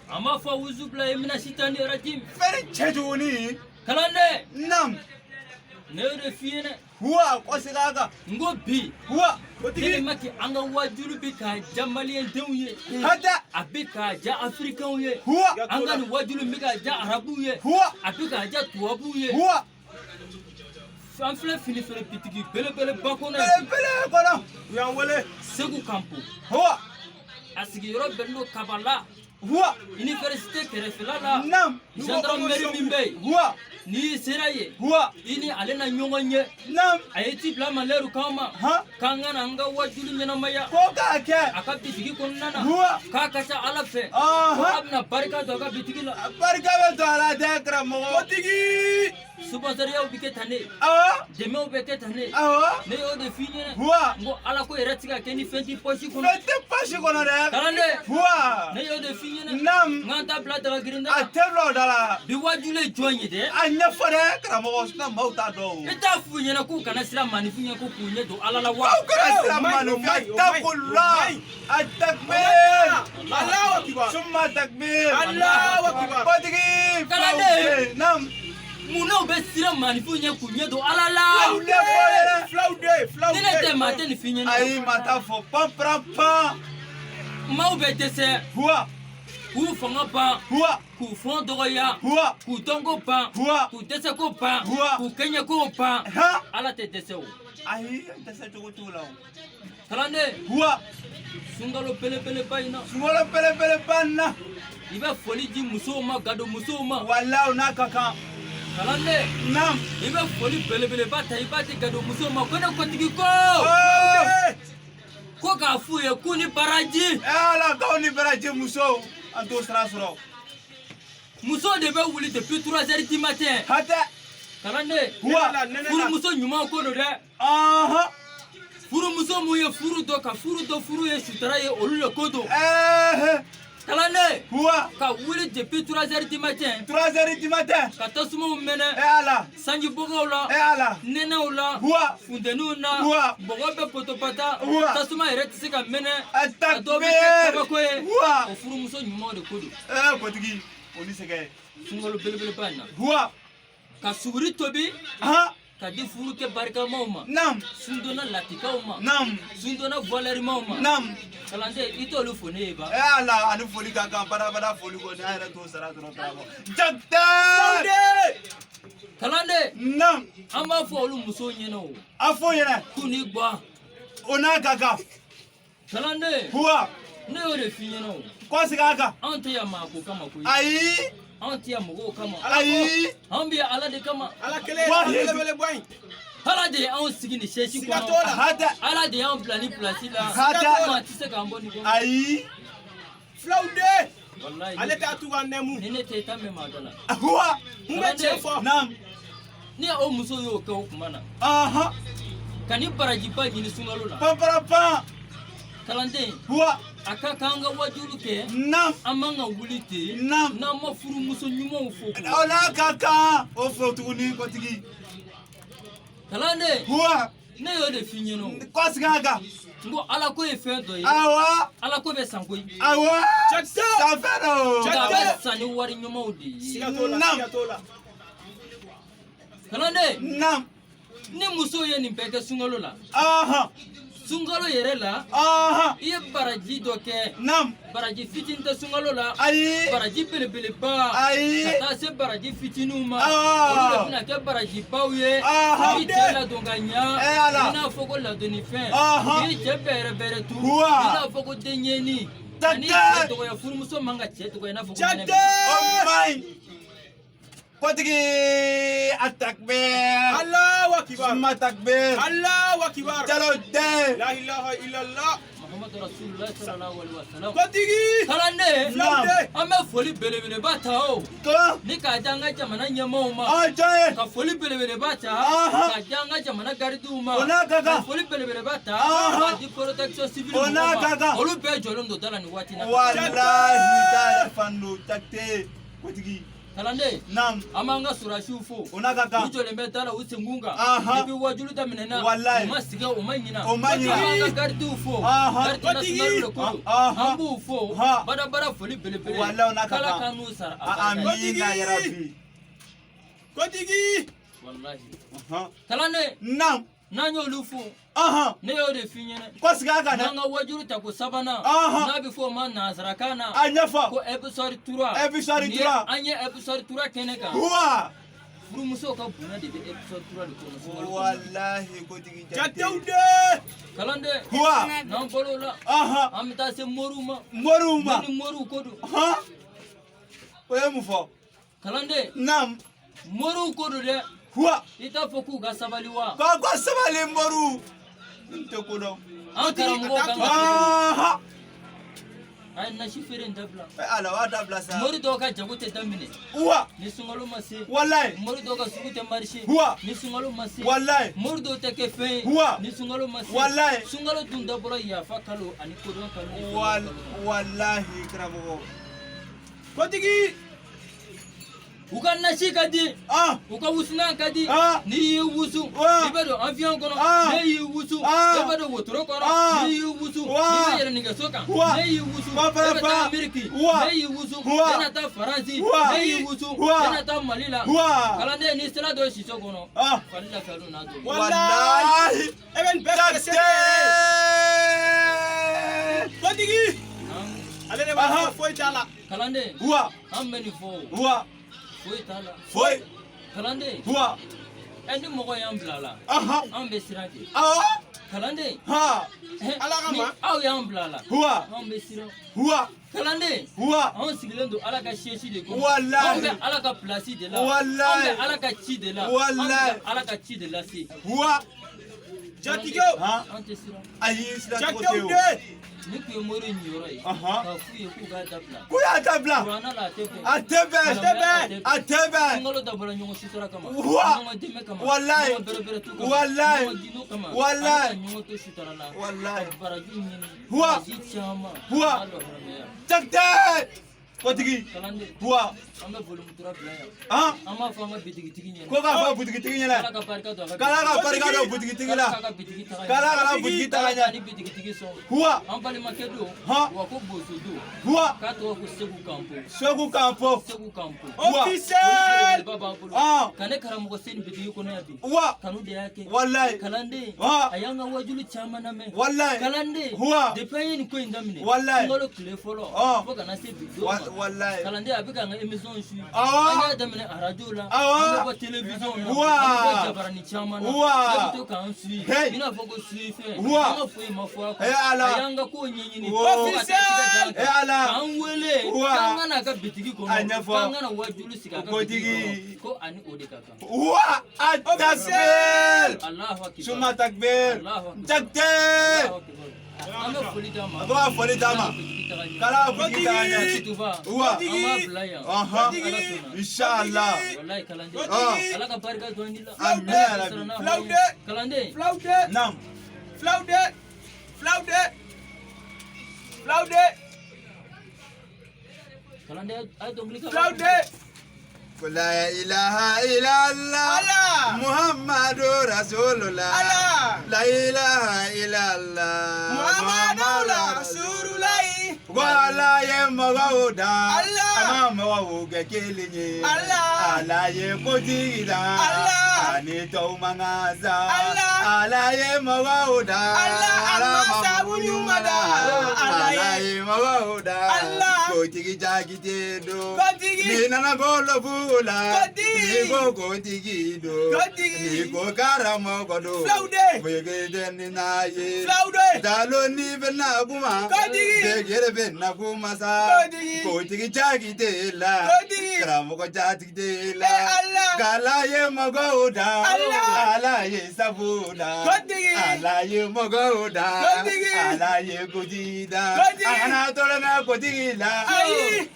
An b'a fɔ wuzubilayi mina sitani rajim. Fɛn cɛjuguni. Kalanden. Nam. Ne y'o de f'i ɲɛna. Huwa, kɔsegin a kan. N ko bi. Huwa. Tellement que an ka wajulu bɛ ka ja maliyɛndenw ye. Hatɛ. A bɛ ka ja afirikɛnw ye. Huwa. An ka nin wajulu bɛ ka ja arabuw ye. Huwa. A bɛ ka ja tubabuw ye. Huwa. An filɛ fini feere bitigi belebeleba kɔnɔ. Belebele kɔnɔ. U y'an wele. Segu Kanpo. Huwa. A sigiyɔrɔ bɛnnen don Kabala. Huwa. Université kɛrɛfɛla la. Nam. Gendarmerie min bɛ yen. Huwa. N'i sera yen. Huwa. I ni ale na ɲɔgɔn ye. Nam. A ye ci bila an ma lɛriw kama. Han. K'an ka na an ka wajulu ɲɛnamaya. Ko k'a kɛ. A ka bitigi kɔnɔna na. Huwa. K'a ka ca Ala fɛ. Ɔhɔn. Ko a bɛna barika don a ka bitigi la. Barika bɛ don a la dɛ karamɔgɔ. Kotigi. Sponsoryaw bɛ kɛ tan de. Awɔ. Dɛmɛw bɛ kɛ tan de. Awɔ. Ne y'o de f'i ɲɛna. Huwa. N ko Ala ko yɛrɛ tɛ ka kɛ ni fɛn t'i pɔsi kɔnɔ. Fɛn tɛ pɔsi kɔnɔ dɛ. Kalanden. Huwa. Ne y'o de f'i ɲɛna. Nam. N k'an t'a bila daga girin da la. A tɛ bila o da la. Bi wajulu ye jɔn ye dɛ? A ɲɛfɔ dɛ karamɔgɔ sinon maaw t'a dɔn o. I t'a f'u ɲɛna k'u kana siran maaninfin ɲɛ ko k'u ɲɛ don Ala la wa? Aw kana siran maaninfin ɲɛ. Takola. A takbir. Allahu akibar. Summa takbir. Allahu akibar. Kotigi. Kalanden. Nam. Munna u bɛ siran maaninfinw ɲɛ k'u ɲɛ don Ala la? Aw tɛ fɔ yɛrɛ. Filaw de, filaw Ni ne tɛ maa tɛ nin f'i ɲɛna. Ayi maa t'a fɔ pan pan pan. Maaw bɛ dɛsɛ. Huwa. K'u fanga ban. Huwa. K'u fɔn dɔgɔya. Huwa. K'u dɔnko ban. Huwa. K'u dɛsɛko ban. Huwa. K'u kɛɲɛko ban. Han. Ala tɛ dɛsɛ o. Ayi dɛsɛ cogo t'o la o. Kalanden. Huwa. Sunkalo belebeleba in na. Sunkalo belebeleba in na. I bɛ foli di musow ma gado musow ma. Walayi o n'a ka kan. Kalanden. Naam. I bɛ foli belebeleba ta i b'a di gado musow ma ko ne kotigi ko. Ko k'a f'u ye k'u ni baraji. Ala k'aw ni baraji musow an t'o sira sɔrɔ. Musow de bɛ wuli depuis 3 heures du matin. Hatɛ. Kalanden. Huwa. Furumuso ɲuman ko don dɛ. Ɔhɔn. Furumuso mun ye furu dɔn ka furu dɔn furu ye sutura ye olu de ko don. Ɛɛ. Kalanden. Huwa. Ka wuli depuis 3 heures du matin. 3 heures du matin. Ka tasumaw mɛnɛ. E Ala. Sanji bɔgɔw la. E Ala. Nɛnɛw la. Huwa. Funteniw na. Huwa. Bɔgɔ bɛ potopata. Huwa. Tasuma yɛrɛ tɛ se ka mɛnɛ. A A dɔw bɛ kɛ kabako ye. Huwa. O furumuso ɲumanw de ko don. Ɛɛ kotigi o ni sɛgɛn. Sunkalo belebeleba in na. Huwa. Ka suguri tobi. Han. Ka di furukɛ barikamaw ma. Naam. Sundonna latikaw ma. Naam. Sundonna valɛrimaw ma. Naam. Kalanden i t'olu fo ne ye ba. E Ala ani foli ka kan badabada foli kɔni an yɛrɛ t'o sara dɔrɔn karamɔgɔ. Jakite. Kalanden. Naam. An b'a fɔ olu musow ɲɛna o. A f'o ɲɛna. K'u ni gwa. O n'a ka kan. Kalanden. Huwa. Ne y'o de f'i ɲɛna o. Kɔsegin a kan. Anw tɛ yan maako kama koyi. Ayi. Anw tɛ yan mɔgɔw kama. Ayi. Anw bɛ yan Ala de kama. Ala kelen belebele bɔ yen. Ala de ye anw sigi nin sɛsi Siga kɔnɔ. t'o la. Hatɛ. Ala de y'anw bila nin pilasi la. Hatɛ. Maa tɛ se k'an bɔ nin kɔnɔ. Ayi. Filaw de. Walayi. Ale t'a tu ka nɛmu. Ni ne tɛ i t'a mɛn maa da la. Huwa. Mun bɛ tiɲɛ fɔ. Naam. Ni o muso y'o kɛ o tuma na. Ɔhɔn. Ka ni barajiba ɲini sunkalo la. Pan pan pan. Kalanden. Huwa. A ka kan an ka wajulu kɛ. Naam. An man ka wuli ten. Naam. N'an ma furumuso ɲumanw fo. O n'a ka kan. O fo tuguni kotigi. Kalanden. Huwa. Ne y'o de f'i ɲɛna o. Kɔsegin a kan. N ko Ala ko ye fɛn dɔ ye. Awɔ. Ala ko bɛ san koyi. Awɔ. Jakite. Sanfɛ don. Nka a bɛ san ni wari ɲumanw de ye. Siga t'o la, Naam. siga t'o la. Kalanden. Naam. Ni muso ye nin bɛɛ kɛ sunkalo la. Ɔhɔn. Sunkalo yɛrɛ la. Ɔhɔn. I ye baraji dɔ kɛ. Naam. Baraji fitinin tɛ sunkalo la. Ayi. Baraji belebeleba. Ayi. Ka taa se baraji fitininw ma. Awɔ. Olu de bɛna kɛ barajibaw ye. Ɔhɔn. I cɛ ladon ka ɲa. Eh Ala. I n'a fɔ ko ladonnifɛn. Ɔhɔn. I cɛ bɛrɛ bɛrɛ tu. Huwa. I n'a fɔ ko denɲɛnin. Ani cɛ dɔgɔya furumuso man ka cɛ dɔgɔya i n'a fɔ ko Jakite. O man ɲi. Kotigi a takbir. Allahu akibar. Summa takbir. Allahu akibar. Jalo den. La ilaha illallah. Muhammadu Rasulullah sallallahu alaihi wasallam. Kotigi. Kalanden. Filaw de. An bɛ foli belebeleba ta o. Ko. Ni k'a di an ka jamana ɲɛmaaw ma. An jɔn ye. Ka foli belebeleba ta. Ɔhɔn. K'a di an ka jamana garidiw ma. O n'a ka kan. Ka foli belebeleba ta. Ɔhɔn. K'a di protection civile O n'a mɔgɔw ma. ka kan. Olu bɛɛ jɔlen don da la nin waati in na. Walahi da yɛrɛ fan don Jakite. Kotigi. Kalanden. Naam. An b'an ka sɔrɔdasiw fo. O n'a ka kan. U jɔlen bɛ da la u senkun kan. Ahan. Depuis wajulu daminɛna. Walayi. U ma sɛgɛn, u ma ɲina. U ma ɲina. An b'an ka gardiw fo. Ahan. Garde nationale de ko don. Ahan. An b'u fo. Ha. Badabada foli belebele. Walayi, o n'a ka K'Ala kan. k'an n'u sara a barika ye. Amina yarabi. Kotigi. Walahi. Ahan. Kalanden. Naam. N'an y'olu fo. Ahan. Ne y'o de f'i ɲɛna. Ko sigi a kan dɛ. N'an ka wajulu tako sabanan. Ahan. N'a bɛ fɔ o ma nanzarakan na. A ɲɛfɔ. Ko épisode 3. Épisode Nin ye 3. An ye épisode 3 kɛnɛ kan. Huwa. Furumusow ka bonya de bɛ épisode 3 de kɔnɔ sunkalo kɔnɔ. Walahi kotigi Jatew jate. de. Kalanden. Huwa. N'an bɔr'o la. Ahan. An bɛ taa se moriw ma. Moriw ma. Ne ni moriw ko don. Han. O ye mun fɔ? Kalanden. Naam. Moriw ko don dɛ. Huwa. I t'a fɔ k'u ka sabali wa. K'aw ka sabali moriw. N tɛ ko dɔn. An karamɔgɔw kan ka Ahan. A ye nasi feere in dabila. Eh, ala wa dabila sa. Mori dɔw ka jago tɛ daminɛ. Huwa. Ni sunkalo ma se. Walayi. Mori dɔw ka sugu tɛ marché. Huwa. Ni sunkalo ma se. Walayi. Mori dɔw tɛ kɛ fɛn ye. Huwa. Ni sunkalo ma se. Walayi. Sunkalo dun dabɔra yafa kalo ani kodɔn kalo ni fɛn Wal kalo kama. walahi karamɔgɔ. Kotigi. U ka nasi ka di. Ah. U ka wusulan ka di. Ah. N'i y'i wusu. Ah. I bɛ don avion kɔnɔ. Ah. Ne y'i wusu. Ah. I bɛ don wotoro kɔnɔ. Ah. Ne y'i wusu. Wa. I bɛ yɛlɛ nɛgɛso kan. Wa. Ne y'i wusu. Ba, ba, E bɛ taa ba. Ameriki. Wa. Ne y'i wusu. Wa. E na taa Faransi. Wa. Ne y'i wusu. Wa. E na taa Mali la. Wa. Kalanden n'i sera don siso kɔnɔ. Ah. Fali lafiyalen n'a don. Walahi. E bɛ nin bɛɛ kɛ se yɛrɛ Jate. ye. Kotigi. Ale de b'a Ahan. fɔ foyi t'a la. Kalanden. Huwa. An bɛ nin fɔ o. Huwa. Foyi t'a la. Foyi. Kalanden. Huwa. Ɛ ni mɔgɔ y'an bila a la. Ahan. An bɛ siran kɛ. Awɔ. Kalanden. Ha. Ala kama. Ni aw y'an bila a la. Huwa. Anw bɛ siran. Huwa. Kalanden. Huwa. Anw sigilen don Ala ka siège de kɔnɔ. Walahi. Anw bɛ Ala ka place de la. Walahi. Anw bɛ Ala ka ci de la. Walahi. Anw bɛ Ala ka ci de lase. Huwa. Jatigiw. Han. An tɛ siran. Ayi sira cogo tɛ Jatew o. de. Ni tun ye mori niyɔrɔ ye. Ɔhɔn. K'a f'u ye k'u k'a dabila. K'u y'a dabila. Kuranɛ la a tɛ bɛn. A tɛ bɛn. Silamɛya la A tɛ bɛn. Sunkalo dabɔra ɲɔgɔn sutura kama. Wa. Ɲɔgɔn dɛmɛ kama. Walahi. Ɲɔgɔn bɛrɛbɛrɛtu kama. Walahi. Ɲɔgɔn gindo kama. Walahi. Ani ka ɲɔgɔn to sutura la. Walahi. Ka baraji ɲini. Wa. Baraji caman. Wa. N'a lɔhɔrɔmɛya. Jate. Kotigi. Kalanden. Huwa. An bɛ volume tura bila yan. Han. An b'a fɔ an ka bitigitigi ɲɛna. Ko k'a fɔ butigitigi ɲɛna. Ala ka barika don a ka K'Ala ka barika don butigitigi la. Ala k'a ka bitigi taga ɲɛ. K'Ala ka butigi taga Ala ɲɛ. k'a ni bitigitigi sɔn. Huwa. An balimakɛ don. Han. Wa ko bozo don. Huwa. K'a tɔgɔ ko Segu Kanpo. Segu Kanpo. Segu Kanpo. Wa. Officiel. Belebeleba b'an bolo. Ah. Ka ne karamɔgɔ se nin bitigi kɔnɔ yan bi. Huwa. Kanu de y'a kɛ. Walayi. Kalanden. Ah. A y'an ka wajulu caman lamɛn. Walayi. Kalanden. Huwa. Depuis an ye nin ko in daminɛ. Walayi. Sunkalo tile fɔlɔ. Ah. Fo ka na se bi don Wa- ma. walayi. Kalanden a bɛ k'an ka émission suit. Awɔ. An y'a daminɛ arajo la. Awɔ. An bɛ bɔ télévision na. Wa. An bɛ bɔ jabarani caman na. Wa. Ne bɛ to k'an suit. Hey. I n'a fɔ ko suit fɛn. Wa. An ka foyi ma fɔ a kɔ. Eh, Ala. A y'an ka kow ɲɛɲini. Wo. Fo ka taa tigɛ d'an kan. Eh, Ala. K'an wele. Wa. K'an ka n'a ka bitigi kɔnɔ. A ɲɛfɔ. K'an ka na wajulu sigi a ka bitigi Kotigi. kɔnɔ. Ko ani o de ka kan. Huwa. Atakbir. Alahu akibar. Suma takbir. Allahu akbar. Jate. Allahu akbar. An bɛ foli d'a ma. A bɛ ka foli d'a ma. K'ala ka bitigi taga ɲɛ. K'ala ka bitigi taga ɲɛ. Tuba. Wa. An b'a bila yan. Ɔhɔn. Ala sɔnna. Inshallah. Walayi kalanden. Ah. Ala ka barika don i la. Amin ya Rabbi. Filaw de. Kalanden. Filaw de. Naam. Filaw de. Filaw de. Filaw de. Kalanden a ye dɔnkili k'a la. Filaw de. La ilaha illallah. Allah. Muhammadu Rasulullah. Allah. La ilaha illallah. Muhammadu Rasulullah. Ko Ala ye mɔgɔw da. Allah. A ma mɔgɔw kɛ kelen ye. Allah. Ala ye kotigi da. Allah. Ani tɔw man kan sa. Allah. Ala ye mɔgɔw da. Allah, a ma sabu ɲuman da. Ala ye- Ala ye mɔgɔw da. Allah. Kotigi jakite don. Kotigi. N'i nana bolo b'u la. Kotigi. N'i ko kotigi don. Kotigi. N'i ko karamɔgɔ don. Filaw de. Foyi tɛ ni n'a ye. Filaw de. Talo ni bɛna kuma. Kotigi. Bɛɛ bɛna kuma sa. Kotigi. Kotigi jakite la. Kotigi. Karamɔgɔ jakite la. Eh, Allah. K'Ala ye mɔgɔw da. Allah. Ala ye sabu da. Kotigi. Ala ye mɔgɔw da. Kotigi. Ala ye kotigi da. Kotigi. A kana tɔrɔ mɛn kotigi la. Ayi.